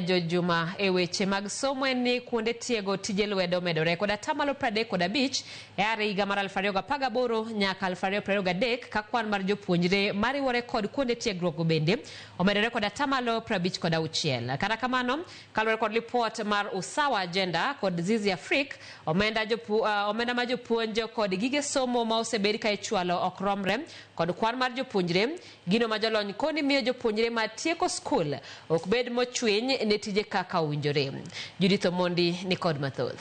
George Juma e weche mag somo en ni kuonde tiego tije lwedo medore kod atamalo 35 e are higa mar 2018 nyaka 2023 ka kwan mar jopuonjre mariwore kod kuonde tiegruok go bende omedore kod atamalo 56. Kata kamano, kaluwore kod lipot mar Usawa Agenda kod Zizi Afrik, omenda, omenda ma jopuonj kod gige somo ma osebed ka ichwalo ok romre kod kwan mar jopuonjre. Gino ma jolony koni miyo jopuonjre ma tieko skul ok bed mochwiny ne tije kaka owinjore. Judith Omondi ni kod mathoth.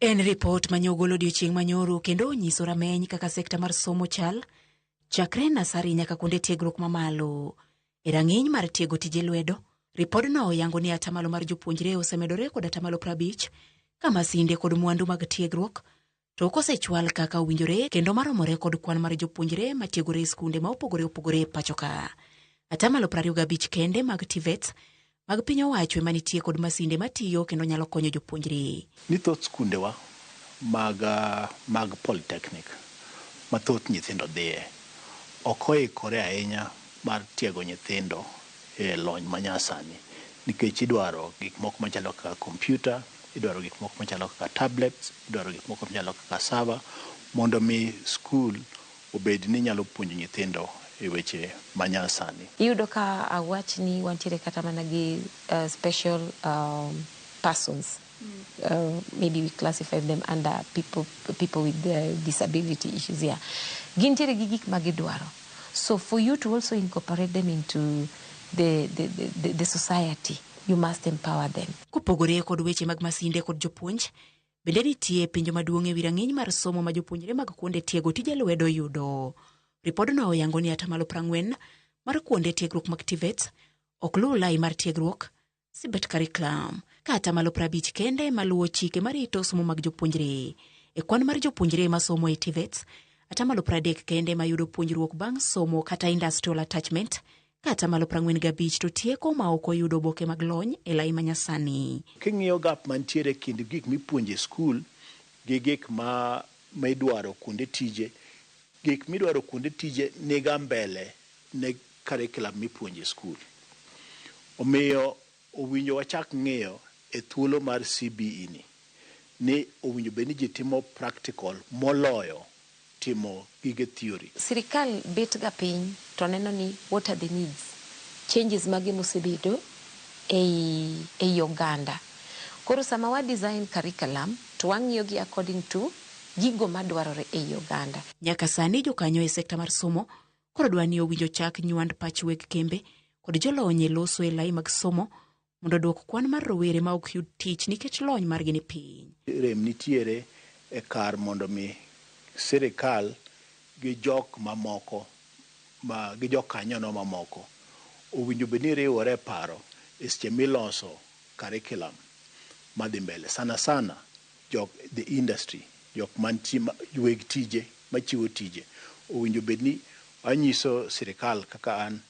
En ripot mane ogol odiochieng' manyoro kendo onyiso rameny kaka sekta mar somo chal chakre nasari nyaka kuonde tiegruok mamalo. E rang'iny mar tiego tije lwedo, ripodno oyango ni atamalo mar jopuonjre osemedore kod atamalo 50 ka masinde kod mwandu mag tiegruok to ok osechwal kaka owinjore kendo maromore kod kwan mar jopuonjre matiegore e skunde ma opogore opogore e pacho ka. Atamalo 25 kende mag TVETs mag piny owacho ema nitie kod masinde matiyo kendo nyalo konyo jopuonjre. Ni thoth skundewa mag polytechnic ma thoth nyithindo dhiye ok oikore ahinya mar tiego nyithindo e lony manyasani nikech idwaro gik moko machalo kaka kompyuta, idwaro gik moko machalo kaka tablets, idwaro gik moko machalo kaka server mondo mi skul obed ni nyalo puonjo nyithindo e weche manyasani. Iyudo ka awach ni wantiere kata mana gi special persons. Maybe we classify them under people with disability issues here. Gintiere gi gik ma gidwaro. So for you to also incorporate them into the society, you must empower them. Kopogore kod weche mag masinde kod jopuonj, bende nitie penjo maduong' e wi rang'iny mar somo ma jopuonjre mag kuonde tiego tije lwedo yudo. Ripodno oyango ni atamalo 40 mar kuonde tiegruok mag TVETs ok luw lai mar tiegruok CBET curriculum, ka atamalo 50 kende maluwo chike marito somo mag jopuonjre. E kwan mar jopuonjre masomo e TVETs, atamalo 30 kende mayudo puonjruok bang' somo kata industrial attachment, ka atamalo 45 to tieko ma ok oyudo oboke mag lony e lai manyasani. King'iyo gap mantiere kind gik mipuonjo e skul gi gik ma idwaro kuonde tije, gik midwaro kuonde tije niga mbele ne curriculum mipuonjo e skul. Omiyo owinjo wachak ng'iyo e thuolo mar CBE ni owinjo bed ni ji timo practical moloyo timo gige theory. Sirikal bet ga piny to neno ni what are the needs, changes mage mosebedo ei oganda. Koro sama wa design curriculum to wang'iyo gi according to gigo madwarore ei oganda. Nyaka sani jokanyo e sekta mar somo koro dwa ni owinjo chak nywand pach weg kembe kod jolony e loso e lai mag somo mondo oduok kwan mar rowere ma ok yud tich nikech lony margi ni piny. Rem nitiere e kar mondo mi sirikal gi jok mamoko ma gi jokanyono mamoko owinjo bed ni riwore e paro e seche miloso curriculum madhi mbele. Sana sana jok the industry, jok mantie weg tije machiwo tije owinjo bed ni anyiso sirikal kaka an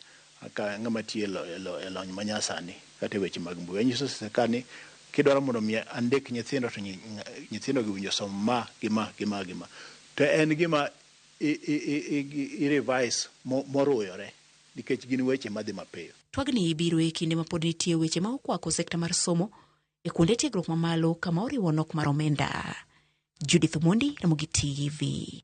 kaka ng'ama tiyo e lony manyasani kata e weche mag mbui. Anyiso sirikal ni kidwaro mondo mi andik nyithindo to nyithindo gi owinjo som ma gi ma gi ma gi ma. To en gima i revise moruyore nikech gin weche madhi mapiyo. Twagni biro e kinde ma pod nitie weche ma okwako sekta mar somo e kuonde tiegruok mamalo kama oriwo nok mar omenda. Judith Omondi, Ramogi TV.